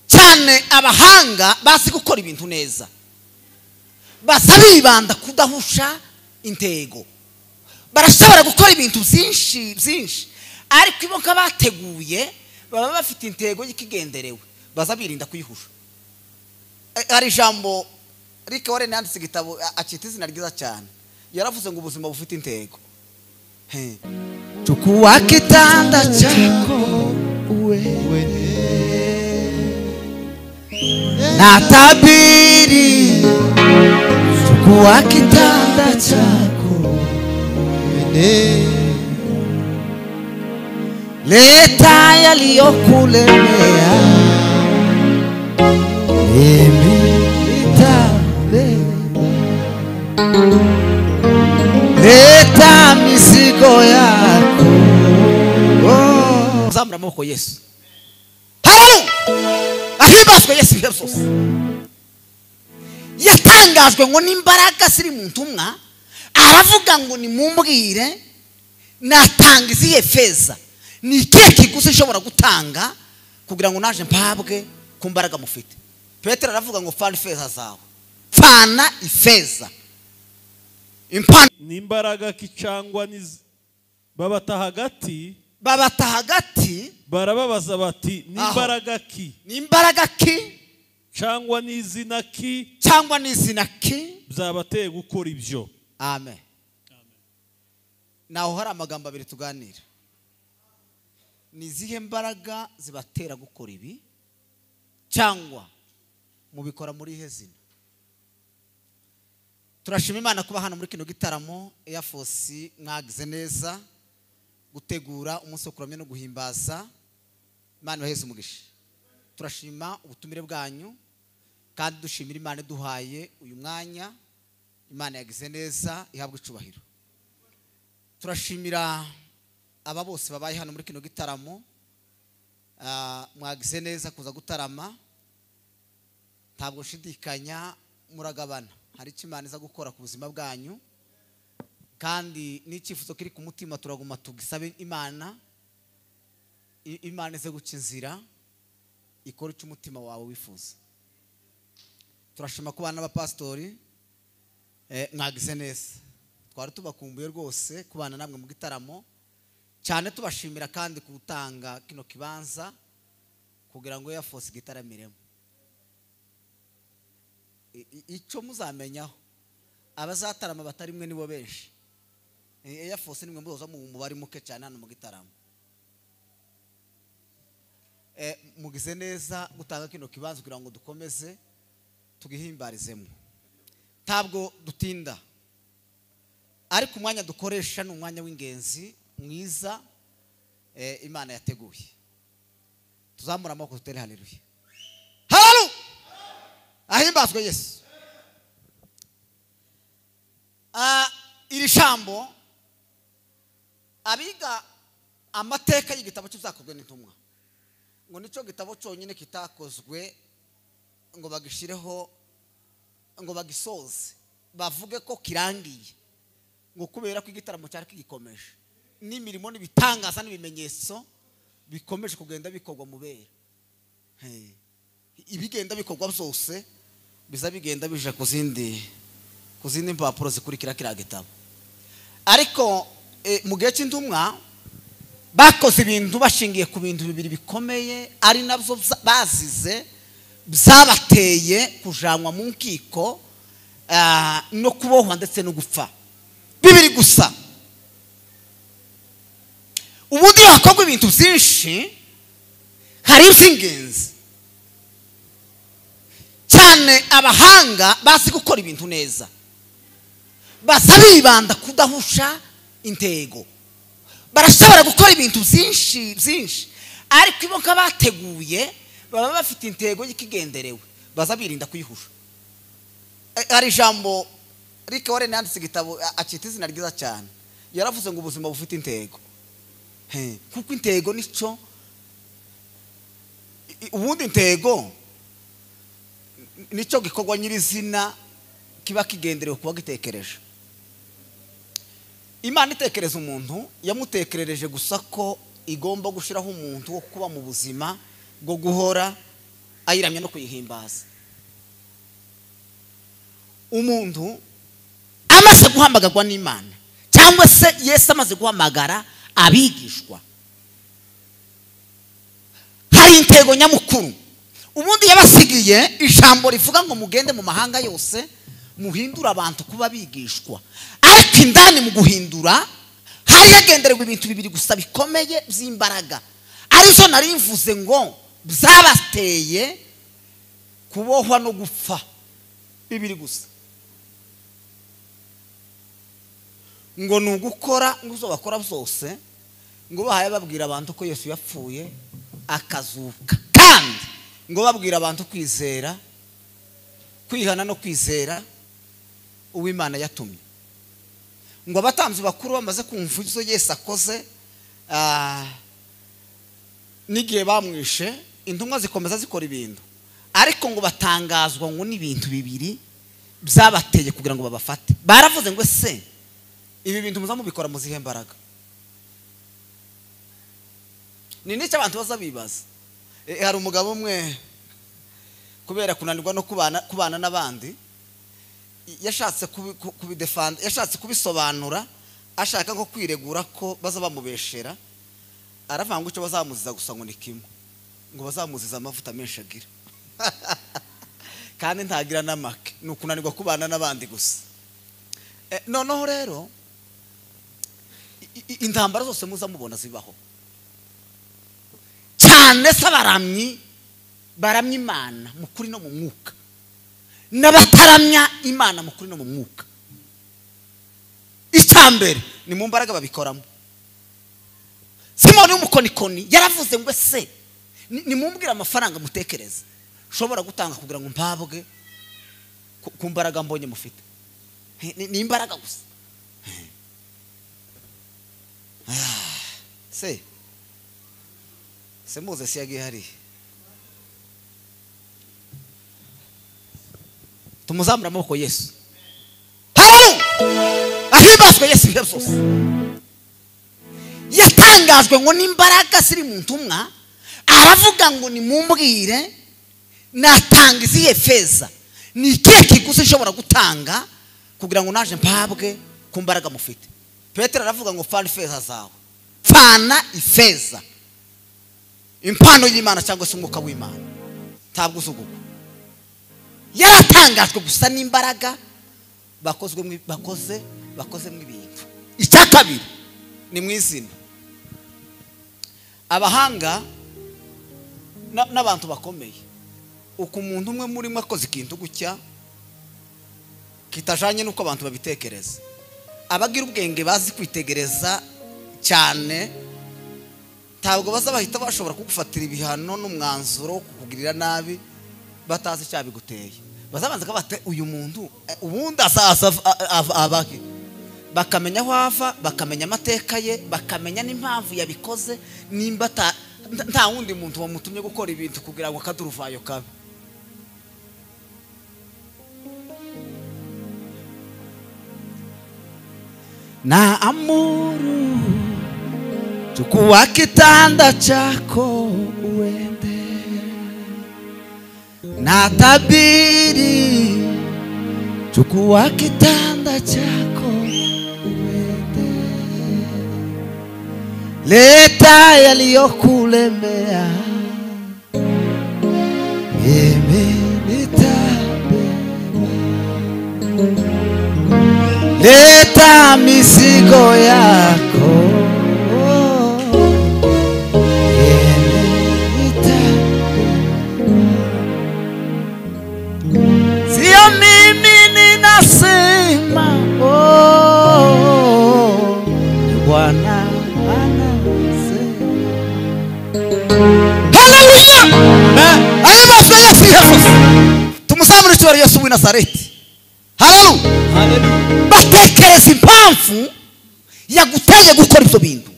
Cyane abahanga bazi gukora ibintu neza, basa bibanda kudahusha intego. Barashobora gukora ibintu byinshi byinshi, ariko ibo bateguye baba bafite intego y'ikigenderewe, baza birinda kuyihusha. Hari ijambo Rick Warren yanditse igitabo akita izina ryiza cyane, yaravuze ngo ubuzima bufite intego. Chukua kitanda chako uende na tabiri, chukua kitanda chako uende, leta yaliyokulemea mimi nitabeba, leta mizigo yako. Zamura amaboko Yesu. Haleluya! Ahimbazwe Yesu ibihe byose. Yatangajwe ngo n'imbaraga ziri mu ntumwa, aravuga ngo nimumbwire natanga izihe feza, ni ikihe kiguzi nshobora gutanga kugira ngo naje mpabwe ku mbaraga mufite. Petero aravuga ngo fana ifeza zawe, fana ifeza. N'imbaraga ki cyangwa babata hagati, babata hagati barababaza bati n'imbaraga ki, n'imbaraga ki cyangwa n'izina ki, cyangwa n'izina ki byabateye gukora ibyo. Amen. Naho hari amagambo abiri tuganira. Ni izihe mbaraga zibatera gukora ibi, cyangwa mubikora muri ihe zina? Turashima Imana kuba hano muri kino gitaramo Air Force. Mwagize neza gutegura umunsi wo kuramya no guhimbaza. Imana ibaheze umugisha. Turashima ubutumire bwanyu kandi dushimira Imana duhaye uyu mwanya. Imana yagize neza, ihabwe icubahiro. Turashimira aba bose babaye hano muri kino gitaramo. Mwagize neza kuza gutarama, ntabwo nshidikanya muragabana. Hari icyo Imana iza gukora ku buzima bwanyu, kandi n'icyifuzo kiri ku mutima turaguma tugisabe Imana. Imana ize guca inzira ikora icyo umutima wawe wifuza. Turashima kubana n'abapasitori, mwagize neza. Twari tubakumbuye rwose kubana namwe mu gitaramo cyane, tubashimira kandi gutanga kino kibanza kugira ngo Air Force gitaramiremo. Icyo muzamenyaho, abazatarama batari mwe nibo benshi. Air Force nimwe muzoza mu mubare muke cyane hano mu gitaramo. Mugize neza gutanga kino kibanza kugira ngo dukomeze tugihimbarizemo. Ntabwo dutinda, ariko umwanya dukoresha ni umwanya w'ingenzi mwiza Imana yateguye. Tuzamura amaboko dutere haleluya. Haleluya! Ahimbazwe Yesu. Iri jambo abiga amateka y'igitabo cy'Ibyakozwe n'Intumwa, ngo nicyo gitabo cyonyine kitakozwe ngo bagishireho, ngo bagisoze bavuge ko kirangiye, ngo kubera ko igitaramo cyari kigikomeje n'imirimo n'ibitangaza n'ibimenyetso bikomeje kugenda bikorwa mu bera. Ibigenda bikorwa byose biza bigenda bija ku zindi mpapuro zikurikira kiriya gitabo. Ariko mu gihe cy'intumwa bakoze ibintu bashingiye ku bintu bibiri bikomeye, ari nabyo bazize byabateye kujanwa mu nkiko no kubohwa ndetse no gupfa. Bibiri gusa. Ubundi hakorwa ibintu byinshi, hari iby'ingenzi cyane. Abahanga bazi gukora ibintu neza, basa bibanda kudahusha intego. Barashobora gukora ibintu byinshi byinshi, ariko ibo bateguye baba bafite intego y'ikigenderewe, baza birinda kuyihusha. Hari ijambo Rick Warren yanditse igitabo akita izina ryiza cyane, yaravuze ngo ubuzima bufite intego. Kuko intego nicyo, ubundi intego nicyo gikorwa nyirizina kiba kigenderewe kuba gitekereje. Imana itekereza umuntu, yamutekerereje gusa ko igomba gushiraho umuntu wo kuba mu buzima bwo guhora Ayiramya no kuyihimbaza. Umuntu amaze guhamagarwa n'Imana cyangwa se Yesu amaze guhamagara abigishwa, hari intego nyamukuru. Ubundi yabasigiye ijambo rivuga ngo mugende mu mahanga yose muhindura abantu kuba bigishwa. Ariko indani mu guhindura hari yagendererwa ibintu bibiri gusa bikomeye by'imbaraga, arizo nari mvuze ngo byabateye kubohwa no gupfa. Bibiri gusa, ngo ni ugukora ngo izo bakora byose, ngo bahaye babwira abantu ko Yesu yapfuye akazuka, kandi ngo babwira abantu kwizera, kwihana no kwizera uw'Imana yatumye. Ngo abatambyi bakuru bamaze kumva ibyo Yesu akoze n'igihe bamwishe, intumwa zikomeza zikora ibintu, ariko ngo batangazwa ngo n'ibintu bibiri byabateye kugira ngo babafate. Baravuze ngo ese ibi bintu muzamubikora muzihe mbaraga? Ni n'icyo abantu bazabibaza. Hari umugabo umwe kubera kunanirwa no kubana n'abandi yashatse kubidefanda, yashatse kubisobanura, ashaka nko kwiregura ko baza bamubeshera. Aravuga ngo icyo bazamuziza gusa ngo ni kimwe, ngo bazamuziza amavuta menshi agira kandi ntagira n'amake, ni ukunanirwa kubana n'abandi gusa. Noneho rero intambara zose muzamubona zibaho cyane se abaramyi baramya Imana mu kuri no mu mwuka, n'abataramya Imana mu kuri no mu mwuka. Icyambere ni mu mbaraga babikoramo. Simoni w'umukonikoni yaravuze ngo ese nimumbwira amafaranga mutekereza ushobora gutanga kugira ngo mpabwe ku mbaraga mbonye mufite. Ni imbaraga gusa. Se Moses yagiye hari tumuzamura amaboko Yesu. Haleluya! Ahimbazwe Yesu ibihe byose. Yatangajwe ngo n'imbaraga ziri mu ntumwa, aravuga ngo nimumbwire natanga izihe feza, ni ikihe kiguzi nshobora gutanga kugira ngo naje mpabwe ku mbaraga mufite. Petero aravuga ngo fana ifeza zawe, fana ifeza, impano y'Imana cyangwa se umwuka w'Imana ntabwo uzugugwa. Yaratangajwe gusa n'imbaraga bakoze mu ibintu. Icya kabiri ni mu izina. Abahanga n'abantu bakomeye, uko umuntu umwe muri mwe akoze ikintu gutya kitajanye n'uko abantu babitekereza, abagira ubwenge bazi kwitegereza cyane ntabwo baza bahita bashobora kugufatira ibihano n'umwanzuro wo kukugirira nabi batazi icyabiguteye. Bazabanza kabate uyu muntu ubundi asaza abake, bakamenya aho ava, bakamenya amateka ye, bakamenya n'impamvu yabikoze, nimba nta wundi muntu wamutumye gukora ibintu kugira ngo akaduruvayo kabe. Na amuru chukua kitanda chako uende, na tabiri chukua kitanda chako uende, leta yaliyokulemea mimi nitabeba, leta mizigo yako mimi nitabeba. Sio mimi ninasema, oh, Bwana anasema. Haleluya! Ahimbazwe Yesu Yesu. Tumuzamure icyubahiro Yesu w'i Nazareti. Haleluya! Batekereza impamvu yaguteye gukora ibyo bintu.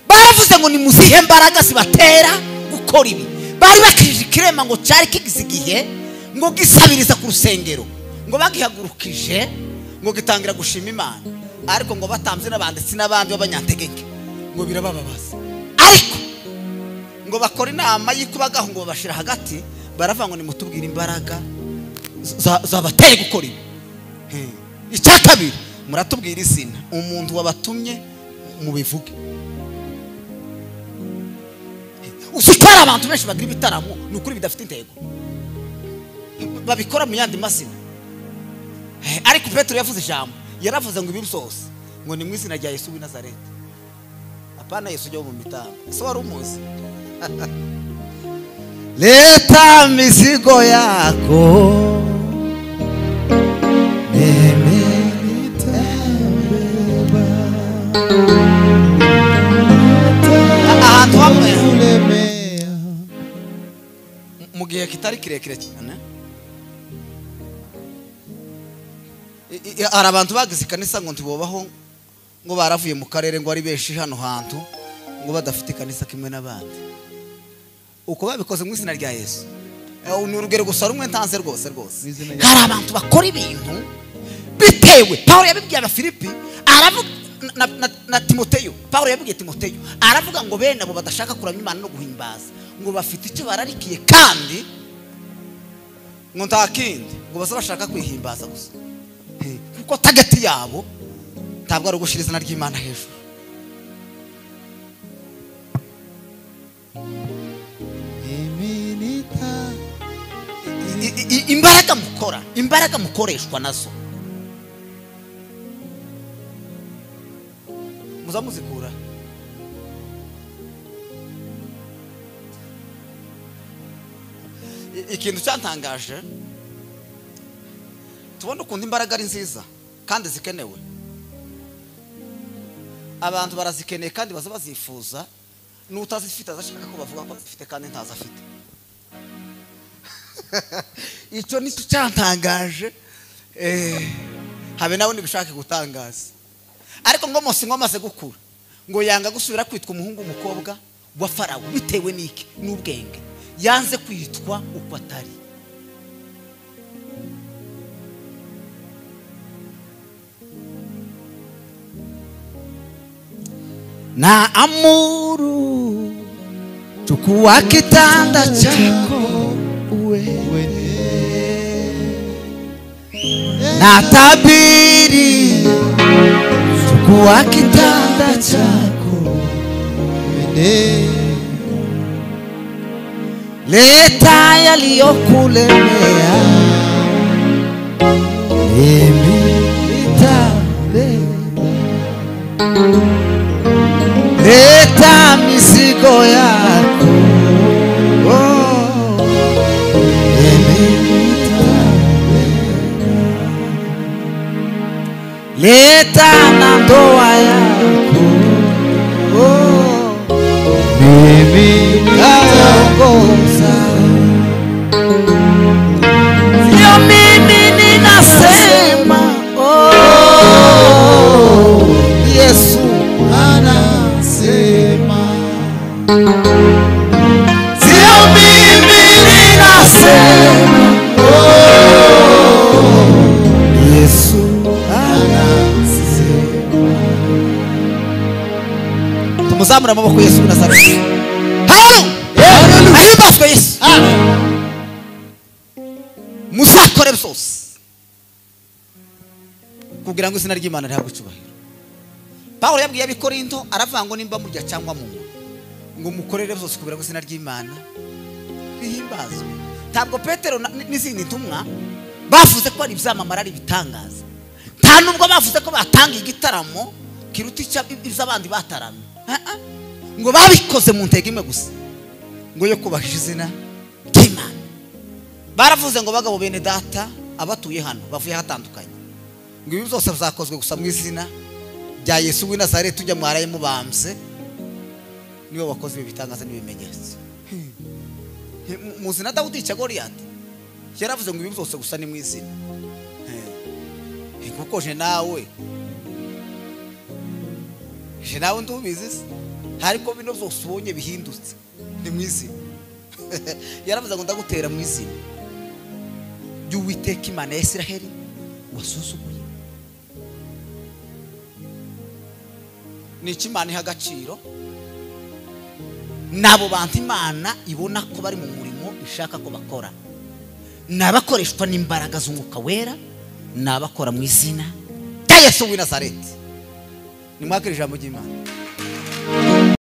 Baravuze ngo ni muzihe mbaraga zibatera gukora ibi. Bari bakijije ikirema ngo cyari kigize igihe ngo gisabiriza ku rusengero, ngo bagihagurukije ngo gitangira gushima Imana, ariko ngo batambye n'abanditsi n'abandi b'abanyantegeke ngo birabababaza. Ariko Ngo bakora inama y'ikubagaho ngo babashira hagati, baravuga ngo nimutubwire imbaraga zabateye gukora ibi. Icya kabiri muratubwira izina umuntu wabatumye mubivuge. Usitara abantu benshi bagira ibitaramo ni ukuri bidafite intego, babikora mu yandi mazina. Ariko Petero yavuze ijambo, yaravuze ngo ibi byose ngo ni mu izina rya Yesu w'i Nazareti. Apana Yesu ujya mu mitambo, so wari umuzi. Leta mizigo yako mimi nitabeba. Ahantu hamwe mu gihe kitari kirekire cyane, hari abantu bagize ikanisa ngo ntibobaho, ngo baravuye mu karere ngo ari benshi hano hantu ngo badafite ikanisa kimwe n'abandi. Uko babikoze mu izina rya Yesu. Ni urugero gusa rumwe ntanze rwose rwose. Hari abantu bakora ibintu bitewe. Paulo yabibwiye Abafilipi, aravuga na Timoteyo. Paulo yabibwiye Timoteyo, aravuga ngo bene abo badashaka kuramya Imana no guhimbaza, ngo bafite icyo bararikiye kandi ngo nta kindi, ngo basa bashaka kwihimbaza gusa. Kuko tagati yabo ntabwo ari ugushira izina ry'Imana hejuru. Imbaraga mukora, imbaraga mukoreshwa nazo muza muzikura. Ikintu cyantangaje, tubona ukuntu imbaraga ari nziza kandi zikenewe. Abantu barazikeneye kandi baza bazifuza, n'utazifite azashaka ko bavuga ko azifite kandi ntazafite. Icyo nicyo cyantangaje. Habe nawe nibishake gutangaza. Ariko ngo Mose ngo amaze gukura, ngo yanga gusubira kwitwa umuhungu umukobwa wa Farawo bitewe n'iki? N'ubwenge. Yanze kwitwa uko atari. Na amuru chukua kitanda chako uende, na tabiri chukua kitanda chako uende, leta yaliyokulemea mimi nitabeba. Leta mizigo yako, oh, mimi nitabeba. Leta na ndoa yako, oh, mimi nitaongoza. Sio mimi ninasema, oh, Yesu anasema. Sio mimi ninasema, oh, Yesu anasema. Tumuzamura amaboko Yesu w'i Nazareti. Haleluya! Ahimbazwe Yesu. Muzakore byose kugira ngo izina ry'Imana rihabwe icyubahiro. Paulo yabwiye ab'Ikorinto, aravuga ngo nimba murya cyangwa munywa, ngo mukorere byose kugira ngo izina ry'Imana rihimbazwe. Ntabwo Petero n'izindi ntumwa bavuze ko ari ibyamamara ari ibitangaza. Nta nubwo bavuze ko batanga igitaramo kiruta iby'abandi bataramye. Ngo babikoze mu ntego imwe gusa, ngo yo kubahisha izina ry'Imana. Baravuze ngo bagabo bene data abatuye hano bavuye hatandukanye, ngo ibi byose bizakozwe gusa mu izina rya Yesu w'i Nazareti ujya mwaraye mubambye, niwe wakoze ibi bitangaza n'ibimenyetso. Muzi na Dawudi cya Goliyati yaravuze ngo ibi byose gusa ni mu izina. Kuko je nawe ndubizi se, ariko bino byose ubonye bihindutse ni mu izina. Yaravuze ngo ndagutera mu izina ry'Uwiteka Imana ya Isiraheli wasuzuguye. Ni iki Imana iha agaciro? Nabo bantu Imana ibona ko bari mu murimo ishaka ko bakora, nabakoreshwa n'imbaraga z'umwuka wera, nabakora mu izina rya Yesu w'i Nazareti. Nimwakire ijambo ry'Imana.